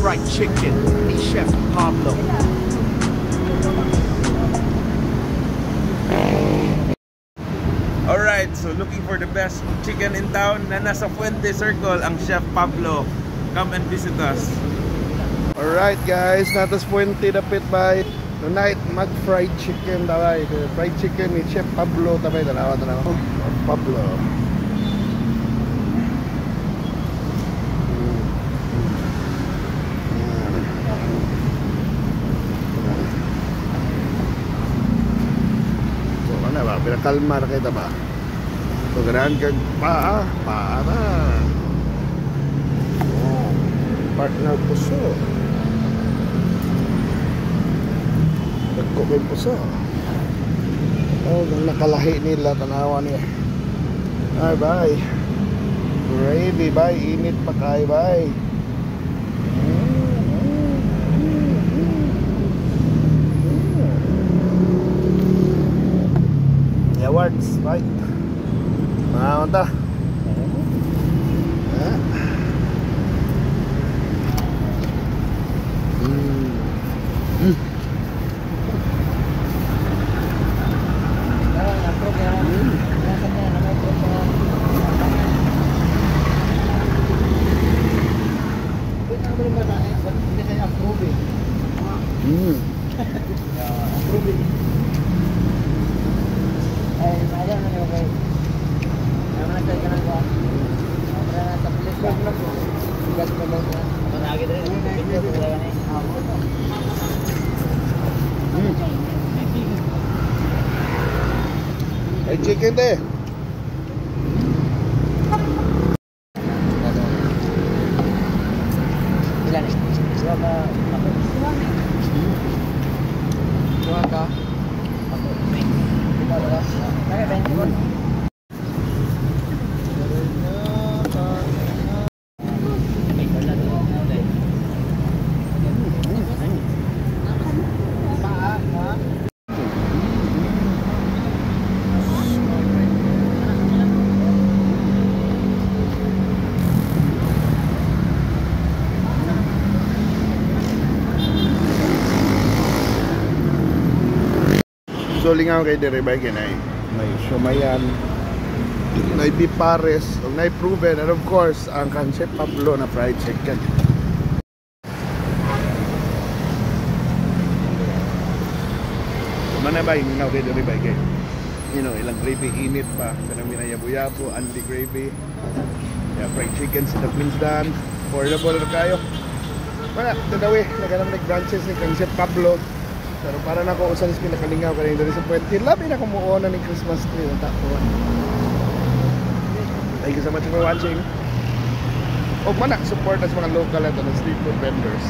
Fried chicken ni Chef Pablo. Alright, so looking for the best chicken in town na nasa Fuente Circle ang Chef Pablo. Come and visit us. Alright guys, natas Fuente dapit bay. Tonight mag fried chicken tabay. Fried chicken ni Chef Pablo tabay, tanawa tanawa. Pablo. So ano ba, pinakalma na kita ba? So ganahan kag paa, paa na. Oh, partner puso. Dagko kay puso. Oh, ang nakalahi nila, tanawa niya. Ay, bye. Gravy, bye. Init pa kay, bye. Awards, right? Mga ta. Ay, chicken te. Ilan eh? Dua ka? Dua ka? Dua ka? So lingaw kay diri bay kinay may sumayan, may beef pares, ug nay proven, and of course ang kan Chef Pablo na fried chicken. Mana bay lingaw kay diri bay kay you know ilang gravy init pa kanang minayabo-yabo, only gravy. Yeah, fried chicken sa the Queensland, affordable na kayo. Wala, tanawi, naganam nag branches ni kang Chef Pablo. Pero para na ako usan sa pinakalingaw kanina diri sa Puente. Labi na kumuona ni Christmas tree ang takuan. Thank you so much for watching. Og mana support as mga local ato na street food vendors.